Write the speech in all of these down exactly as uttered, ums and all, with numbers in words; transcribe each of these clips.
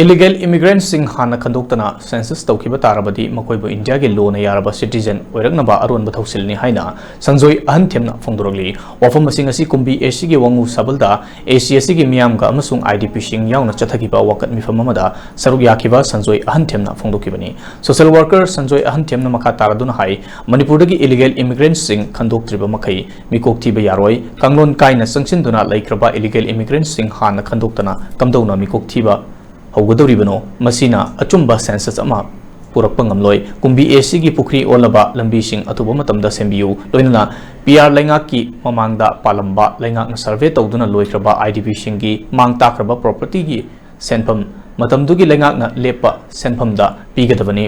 Illegal immigrantꯁꯤꯡ ꯍꯥꯟꯅ ꯈꯟꯗꯣꯛꯇꯅ census ꯇꯧꯈꯤꯕ ꯇꯥꯔꯕꯗꯤ ꯃꯈꯣꯏꯕꯨ ꯏꯟꯗꯤꯌꯥꯒꯤ ꯂꯣꯅ ꯌꯥꯔꯕ citizen ꯑꯣꯏꯔꯛꯅꯕ ꯑꯔꯣꯟꯕ ꯊꯧꯁꯤꯜꯅꯤ ꯍꯥꯏꯅ ꯁꯟꯖꯣꯏ ꯑꯍꯟꯊꯦꯝꯅ ꯐꯣꯡꯗꯣꯔꯛꯂꯤ꯫ ꯋꯥꯐꯝ ꯑꯁꯤ ꯉꯁꯤ ꯀꯨꯝꯕꯤ ACꯒꯤ ꯋꯥꯉꯨ ꯁꯥꯕꯜꯗ ACSCꯒꯤ ꯃꯤꯌꯥꯝꯒ ꯑꯃꯁꯨꯡ IDPꯁꯤꯡ ꯌꯥꯎꯅ ꯆꯠꯊꯈꯤꯕ ꯋꯥꯀꯠ ꯃꯤꯐꯝ ꯑꯃꯗ ꯁꯔꯨꯛ ꯌꯥꯈꯤꯕ ꯁꯟꯖꯣꯏ ꯑꯍꯟꯊꯦꯝꯅ ꯐꯣꯡꯗꯣꯛꯈꯤꯕꯅꯤ꯫ Social worker ꯁꯟꯖꯣꯏ ꯑꯍꯟꯊꯦꯝꯅ ꯃꯈꯥ ꯇꯥꯔꯗꯨꯅ ꯍꯥꯏ, ꯃꯅꯤꯄꯨꯔꯗꯒꯤ illegal immigrantꯁꯤꯡ ꯈꯟꯗꯣꯛꯇ꯭ꯔꯤꯕ ꯃꯈꯩ ꯃꯤꯀꯣꯛ ꯊꯤꯕ ꯌꯥꯔꯣꯏ꯫ ꯀꯥꯡꯂꯣꯟ ꯀꯥꯏꯅ ꯆꯪꯁꯤꯟꯗꯨꯅ ꯂꯩꯈ꯭ꯔꯕ illegal immigrantꯁꯤꯡ ꯍꯥꯟꯅ ꯈꯟꯗꯣꯛꯇꯅ ꯀꯝꯗꯧꯅ ꯃꯤꯀꯣꯛ ꯊꯤꯕ ꯍꯧꯒꯗꯧꯔꯤꯕꯅꯣ? ꯃꯁꯤꯅ ꯑꯆꯨꯝꯕ census ꯑꯃ ꯄꯨꯔꯛꯄ ꯉꯝꯂꯣꯏ꯫ ꯀꯨꯝꯕꯤ ACꯒꯤ ꯄꯨꯈ꯭ꯔꯤ ꯑꯣꯜꯂꯕ ꯂꯝꯕꯤꯁꯤꯡ ꯑꯊꯨꯕ ꯃꯇꯝꯗ ꯁꯦꯝꯕꯤꯌꯨ꯫ ꯂꯣꯏꯅꯅ PR ꯂꯩꯉꯥꯛꯀꯤ ꯃꯃꯥꯡꯗ ꯄꯥꯜꯂꯝꯕ ꯂꯩꯉꯥꯛꯅ survey ꯇꯧꯗꯨꯅ ꯂꯣꯏꯈ꯭ꯔꯕ IDPꯁꯤꯡꯒꯤ ꯃꯥꯡ ꯇꯥꯛꯈ꯭ꯔꯕ propertyꯒꯤ ꯁꯦꯟꯐꯝ ꯃꯇꯝꯗꯨꯒꯤ ꯂꯩꯉꯥꯛꯅ ꯂꯦꯞꯄ ꯁꯦꯟꯐꯝꯗ ꯄꯤꯒꯗꯕꯅꯤ꯫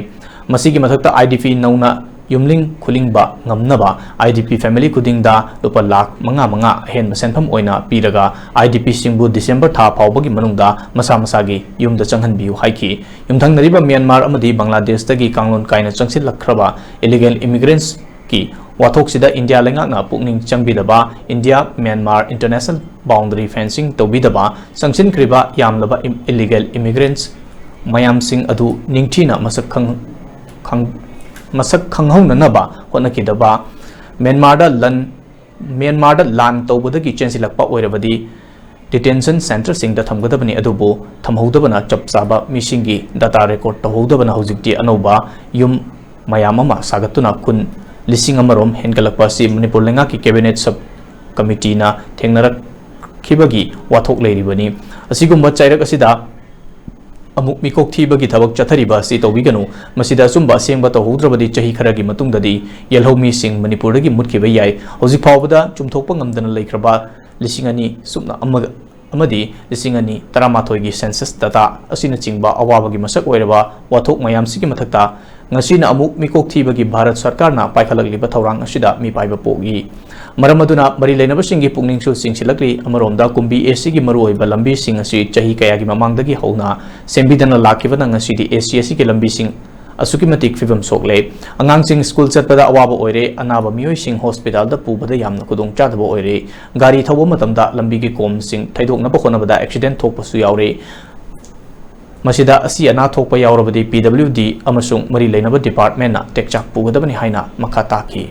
ꯃꯁꯤꯒꯤ ꯃꯊꯛꯇ IDP ꯅꯧꯅ ꯌꯨꯝꯂꯤꯡ ꯈꯨꯂꯤꯡꯕ ꯉꯝꯅꯕ IDP family ꯈꯨꯗꯤꯡꯗ ꯂꯨꯄꯥ ꯂꯥꯈ ꯃꯉꯥ ꯃꯉꯥ ꯑꯍꯦꯟꯕ ꯁꯦꯟꯐꯝ ꯑꯣꯏꯅ ꯄꯤꯔꯒ IDPꯁꯤꯡꯕꯨ December ꯊꯥ ꯐꯥꯎꯕꯒꯤ ꯃꯅꯨꯡꯗ ꯃꯁꯥ ꯃꯁꯥꯒꯤ ꯌꯨꯝꯗ ꯆꯪꯍꯟꯕꯤꯌꯨ ꯍꯥꯏꯈꯤ꯫ ꯌꯨꯝꯊꯪꯅꯔꯤꯕ ꯃ꯭ꯌꯥꯟꯃꯥꯔ ꯑꯃꯗꯤ ꯕꯪꯒ꯭ꯂꯥꯗꯦꯁꯇꯒꯤ ꯀꯥꯡꯂꯣꯟ ꯀꯥꯏꯅ ꯆꯪꯁꯤꯜꯂꯛꯈ꯭ꯔꯕ illegal immigrants ꯀꯤ ꯋꯥꯊꯣꯛꯁꯤꯗ ꯏꯟꯗꯤꯌꯥ ꯂꯩꯉꯥꯛꯅ ꯄꯨꯛꯅꯤꯡ ꯆꯪꯕꯤꯗꯕ, India Myanmar international boundary fencing ꯇꯧꯕꯤꯗꯕ, ꯆꯪꯁꯤꯟꯈ꯭ꯔꯤꯕ ꯌꯥꯝꯂꯕ ꯏꯝ-, illegal immigrants ꯃꯌꯥꯝꯁꯤꯡ ꯑꯗꯨ ꯅꯤꯡꯊꯤꯅ ꯃꯁꯛ ꯈꯪ-, ꯈꯪ-, ꯃꯁꯛ ꯈꯪꯍꯧꯅꯅꯕ ꯍꯣꯠꯅꯈꯤꯗꯕ, ꯃ꯭ꯌꯥꯟꯃꯥꯔꯗ ꯂꯟ, ꯃ꯭ꯌꯥꯟꯃꯥꯔꯗ ꯂꯥꯟ ꯇꯧꯕꯗꯒꯤ ꯆꯦꯟꯁꯤꯜꯂꯛꯄ ꯑꯣꯏꯔꯕꯗꯤ detention centreꯁꯤꯡꯗ ꯊꯝꯒꯗꯕꯅꯤ, ꯑꯗꯨꯕꯨ ꯊꯝꯍꯧꯗꯕꯅ ꯆꯞ ꯆꯥꯕ ꯃꯤꯁꯤꯡꯒꯤ data record ꯇꯧꯍꯧꯗꯕꯅ ꯍꯧꯖꯤꯛꯇꯤ ꯑꯅꯧꯕ ꯌꯨꯝ ꯃꯌꯥꯝ ꯑꯃ ꯁꯥꯒꯠꯇꯨꯅ ꯈꯨꯟ ꯂꯤꯁꯤꯡ ꯑꯃꯔꯣꯝ ꯍꯦꯟꯒꯠꯂꯛꯄ ꯑꯁꯤ ꯃꯅꯤꯄꯨꯔ ꯂꯩꯉꯥꯛꯀꯤ cabinet sub committeeꯅ ꯊꯦꯡꯅꯔꯛꯈꯤꯕꯒꯤ ꯋꯥꯊꯣꯛ ꯂꯩꯔꯤꯕꯅꯤ꯫ ꯑꯁꯤꯒꯨꯝꯕ ꯆꯩꯔꯛ ꯑꯁꯤꯗ ꯑꯃꯨꯛ ꯃꯤꯀꯣꯛ ꯊꯤꯕꯒꯤ ꯊꯕꯛ ꯆꯠꯊꯔꯤꯕ ꯑꯁꯤ ꯇꯧꯕꯤꯒꯅꯨ꯫ ꯃꯁꯤꯗ ꯑꯆꯨꯝꯕ ꯑꯁꯦꯡꯕ ꯇꯧꯍꯧꯗ꯭ꯔꯕꯗꯤ ꯆꯍꯤ ꯈꯔꯒꯤ ꯃꯇꯨꯡꯗꯗꯤ ꯌꯦꯜꯍꯧꯃꯤꯁꯤꯡ ꯃꯅꯤꯄꯨꯔꯗꯒꯤ ꯃꯨꯠꯈꯤꯕ ꯌꯥꯏ꯫ ꯍꯧꯖꯤꯛ ꯐꯥꯎꯕꯗ ꯆꯨꯝꯊꯣꯛꯄ ꯉꯝꯗꯅ ꯂꯩꯈ꯭ꯔꯕ ꯂꯤꯁꯤꯡ ꯑꯅꯤ ꯁꯨꯞꯅ ꯑꯃ ꯑꯃꯗꯤ ꯂꯤꯁꯤꯡ ꯑꯅꯤ ꯇꯔꯥꯃꯥꯊꯣꯏꯒꯤ census data ꯑꯁꯤꯅꯆꯤꯡꯕ ꯑꯋꯥꯕꯒꯤ ꯃꯁꯛ ꯑꯣꯏꯔꯕ ꯋꯥꯊꯣꯛ ꯃꯌꯥꯝꯁꯤꯒꯤ ꯃꯊꯛꯇ, ꯉꯁꯤꯅ ꯑꯃꯨꯛ ꯃꯤꯀꯣꯛ ꯊꯤꯕꯒꯤ ꯚꯥꯔꯠ ꯁꯔꯀꯥꯔꯅ ꯄꯥꯏꯈꯠꯂꯛꯂꯤꯕ ꯊꯧꯔꯥꯡ ꯑꯁꯤꯗ ꯃꯤꯄꯥꯏꯕ ꯄꯣꯛꯏ꯫ ꯃꯔꯝ ꯑꯗꯨꯅ ꯃꯔꯤ ꯂꯩꯅꯕꯁꯤꯡꯒꯤ ꯄꯨꯛꯅꯤꯡꯁꯨ ꯆꯤꯡꯁꯤꯜꯂꯛꯂꯤ꯫ ꯑꯃꯔꯣꯝꯗ ꯀꯨꯝꯕꯤ ACꯒꯤ ꯃꯔꯨꯑꯣꯏꯕ ꯂꯝꯕꯤꯁꯤꯡ ꯑꯁꯤ ꯆꯍꯤ ꯀꯌꯥꯒꯤ ꯃꯃꯥꯡꯗꯒꯤ ꯍꯧꯅ ꯁꯦꯝꯕꯤꯗꯅ ꯂꯥꯛꯈꯤꯕꯅ ꯉꯁꯤꯗꯤ ACSCꯒꯤ ꯂꯝꯕꯤꯁꯤꯡ ꯑꯁꯨꯛꯀꯤ ꯃꯇꯤꯛ ꯐꯤꯕꯝ ꯁꯣꯛꯂꯦ꯫ ꯑꯉꯥꯡꯁꯤꯡ ꯁ꯭ꯀꯨꯜ ꯆꯠꯄꯗ ꯑꯋꯥꯕ ꯑꯣꯏꯔꯦ, ꯑꯅꯥꯕ ꯃꯤꯑꯣꯏꯁꯤꯡ ꯍꯣꯁꯄꯤꯇꯥꯜꯗ ꯄꯨꯕꯗ ꯌꯥꯝꯅ ꯈꯨꯗꯣꯡꯆꯥꯗꯕ ꯑꯣꯏꯔꯦ, ꯒꯥꯔꯤ ꯊꯧꯕ ꯃꯇꯝꯗ ꯂꯝꯕꯤꯒꯤ ꯀꯣꯝꯁꯤꯡ ꯊꯩꯗꯣꯛꯅꯕ ꯍꯣꯠꯅꯕꯗ accident ꯊꯣꯛꯄꯁꯨ ꯌꯥꯎꯔꯦ꯫ ꯃꯁꯤꯗ ꯑꯁꯤ ꯑꯅꯥ ꯊꯣꯛꯄ ꯌꯥꯎꯔꯕꯗꯤ ꯄꯤ ꯗꯕ꯭ꯂꯤꯎ ꯗꯤ ꯑꯃꯁꯨꯡ ꯃꯔꯤ ꯂꯩꯅꯕ ꯗꯤꯄꯥꯔꯠꯃꯦꯟꯅ ꯇꯦꯛꯆꯥꯛ ꯄꯨꯒꯗꯕꯅꯤ ꯍꯥꯏꯅ ꯃꯈꯥ ꯇꯥꯈꯤ꯫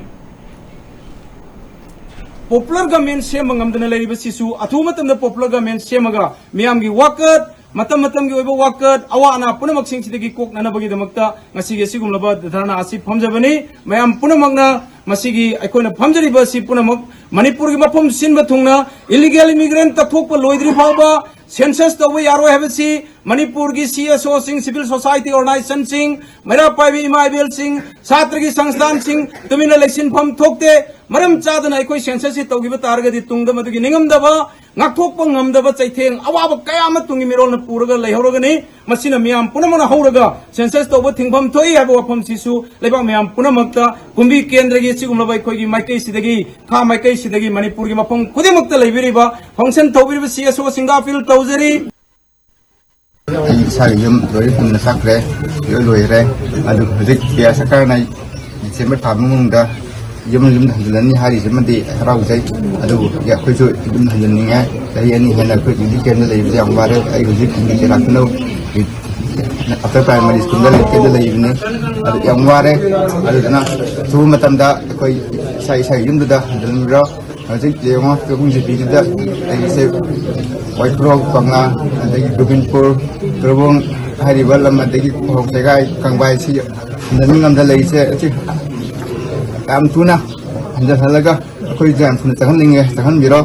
ꯄꯣꯄꯨꯂꯔ ꯒꯃꯦꯟ ꯁꯦꯝꯕ ꯉꯝꯗꯅ ꯂꯩꯔꯤꯕꯁꯤꯁꯨ ꯑꯊꯨꯕ ꯃꯇꯝꯗ ꯄꯣꯄꯨꯂꯔ ꯒꯃꯦꯟ ꯁꯦꯝꯃꯒ ꯃꯤꯌꯥꯝꯒꯤ ꯋꯥꯀꯠ, ꯃꯇꯝ ꯃꯇꯝꯒꯤ ꯑꯣꯏꯕ ꯋꯥꯀꯠ, ꯑꯋꯥ ꯑꯅꯥ ꯄꯨꯝꯅꯃꯛꯁꯤꯡꯁꯤꯗꯒꯤ ꯀꯣꯛꯅꯅꯕꯒꯤꯗꯃꯛꯇ ꯉꯁꯤꯒꯤ ꯑꯁꯤꯒꯨꯝꯂꯕ ꯙꯔꯅꯥ ꯑꯁꯤ ꯐꯝꯖꯕꯅꯤ꯫ ꯃꯌꯥꯝ ꯄꯨꯝꯅꯃꯛꯅ ꯃꯁꯤꯒꯤ ꯑꯩꯈꯣꯏꯅ ꯐꯝꯖꯔꯤꯕ ꯑꯁꯤ ꯄꯨꯝꯅꯃꯛ ꯃꯅꯤꯄꯨꯔꯒꯤ ꯃꯐꯝ ꯁꯤꯟꯕ ꯊꯨꯡꯅ ꯏꯂꯤꯒꯦꯜ ꯏꯃꯤꯒ꯭ꯔꯦꯟ ꯀꯛꯊꯣꯛꯄ ꯂꯣꯏꯗ꯭ꯔꯤ ꯐꯥꯎꯕ ꯁꯦꯟꯁꯁ ꯇꯧꯕ ꯌꯥꯔꯣꯏ ꯍꯥꯏꯕꯁꯤ ꯃꯅꯤꯄꯨꯔꯒꯤ ꯁꯤ ꯑꯦꯁ ꯑꯣꯁꯤꯡ, ꯁꯤꯚꯤꯜ ꯁꯣꯁꯥꯏꯇꯤ ꯑꯣꯔꯒꯅꯥꯏꯖꯦꯁꯟꯁꯤꯡ, ꯃꯩꯔꯥ ꯄꯥꯏꯕꯤ ꯏꯃꯥ ꯏꯕꯦꯜꯁꯤꯡ, ꯁꯥꯇ꯭ꯔꯒꯤ ꯁꯪꯁꯊꯥꯟꯁꯤꯡ ꯇꯨꯃꯤꯟꯅ ꯂꯩꯁꯤꯟꯐꯝ ꯊꯣꯛꯇꯦ꯫ ꯃꯔꯝ ꯆꯥꯗꯅ ꯑꯩꯈꯣꯏ ꯁꯦꯟꯁꯁꯁꯤ ꯇꯧꯈꯤꯕ ꯇꯥꯔꯒꯗꯤ ꯇꯨꯡꯗ ꯃꯗꯨꯒꯤ ꯅꯤꯡꯉꯝꯗꯕ, ꯉꯥꯛꯊꯣꯛꯄ ꯉꯝꯗꯕ ꯆꯩꯊꯦꯡ, ꯑꯋꯥꯕ ꯀꯌꯥ ꯑꯃ ꯇꯨꯡꯒꯤ ꯃꯤꯔꯣꯜꯅ ꯄꯨꯔꯒ ꯂꯩꯍꯧꯔꯒꯅꯤ꯫ ꯃꯁꯤꯅ ꯃꯤꯌꯥꯝ ꯄꯨꯝꯅꯃꯛꯅ ꯍꯧꯔꯒ ꯁꯦꯟꯁꯁ ꯇꯧꯕ ꯊꯤꯡꯐꯝ ꯊꯣꯛꯏ ꯍꯥꯏꯕ ꯋꯥꯐꯝꯁꯤꯁꯨ ꯂꯩꯕꯥꯛ ꯃꯌꯥꯝ ꯄꯨꯝꯅꯃꯛꯇ ꯀꯨꯝꯕꯤ ꯀꯦꯟꯗ꯭ꯔꯒꯤ ꯑꯁꯤꯒꯨꯝꯂꯕ ꯑꯩꯈꯣꯏꯒꯤ ꯃꯥꯏꯀꯩꯁꯤꯗꯒꯤ, ꯈꯥ ꯃꯥꯏꯀꯩꯁꯤꯗꯒꯤ ꯃꯅꯤꯄꯨꯔꯒꯤ ꯃꯐꯝ ꯈꯨꯗꯤꯡꯃꯛꯇ ꯂꯩꯕꯤꯔꯤꯕ ꯐꯪꯁꯟ ꯇꯧꯕꯤꯔꯤꯕ ꯁꯤ ꯑꯦꯁ ꯑꯣꯁꯤꯡꯗ ꯑꯄꯤꯜ ꯇꯧꯖꯔꯤ꯫ ꯑꯩ ꯏꯁꯥꯒꯤ ꯌꯨꯝ ꯂꯣꯏ ꯍꯨꯟꯅ ꯆꯠꯈ꯭ꯔꯦ, ꯂꯣꯏ ꯂꯣꯏꯈ꯭ꯔꯦ꯫ ꯑꯗꯨ ꯍꯧꯖꯤꯛ ꯀꯦꯔꯂꯥ ꯁꯔꯀꯥꯔꯅ ꯗꯤꯁꯦꯝꯕꯔ ꯊꯥ ꯃꯅꯨꯡꯗ ꯌꯨꯝ ꯌꯨꯝꯗ ꯍꯟꯖꯤꯜꯂꯅꯤ ꯍꯥꯏꯔꯤꯁꯤꯃꯗꯤ ꯍꯔꯥꯎꯖꯩ꯫ ꯑꯗꯨꯕꯨ ꯑꯩꯈꯣꯏꯁꯨ ꯌꯨꯝ ꯍꯟꯖꯤꯟꯅꯤꯡꯉꯦ꯫ ꯆꯍꯤ ꯑꯅꯤ ꯍꯦꯟꯅ ꯑꯩꯈꯣꯏ ꯔꯤꯂꯤꯐ ꯀꯦꯝꯗ ꯂꯩꯕꯁꯦ ꯌꯥꯝ ꯋꯥꯔꯦ꯫ ꯑꯩ ꯍꯧꯖꯤꯛ ꯀꯦꯔꯂꯥ ꯀꯩꯅꯣ ꯑꯞꯄꯔ ꯄ꯭ꯔꯥꯏꯃꯔꯤ ꯁ꯭ꯀꯨꯜꯗ ꯂꯩ, ꯀꯦꯝꯗ ꯂꯩꯕꯅꯤ꯫ ꯑꯗꯨ ꯌꯥꯝ ꯋꯥꯔꯦ꯫ ꯑꯗꯨꯗꯨꯅ ꯑꯊꯨꯕ ꯃꯇꯝꯗ ꯑꯩꯈꯣꯏ ꯏꯁꯥ ꯏꯁꯥꯒꯤ ꯌꯨꯝꯗꯨꯗ ꯍꯟꯖꯤꯟꯕꯤꯔꯣ꯫ ꯍꯧꯖꯤꯛ ꯌꯦꯡꯉꯣ, ꯆꯍꯨꯝ ꯖꯤꯄꯤꯗꯨꯗ ꯂꯩꯔꯤꯁꯦ ꯋꯥꯏꯈꯨꯔꯣꯛ, ꯄꯪꯂꯥ, ꯑꯗꯒꯤ ꯒꯣꯕꯤꯟꯄꯨꯔ, ꯇꯣꯔꯕꯣꯡ ꯍꯥꯏꯔꯤꯕ ꯂꯝ, ꯑꯗꯒꯤ ꯈꯣꯡ ꯆꯦꯒꯥꯏ, ꯀꯪꯕꯥꯏ ꯁꯤ ꯍꯟꯖꯟꯕ ꯉꯝꯗ ꯂꯩꯔꯤꯁꯦ꯫ ꯑꯁꯤ ꯌꯥꯝ ꯊꯨꯅ ꯍꯟꯖꯜꯍꯜꯂꯒ ꯑꯩꯈꯣꯏꯁꯦ ꯌꯥꯝ ꯊꯨꯅ ꯆꯪꯍꯟꯅꯤꯡꯉꯦ, ꯆꯪꯍꯟꯕꯤꯔꯣ꯫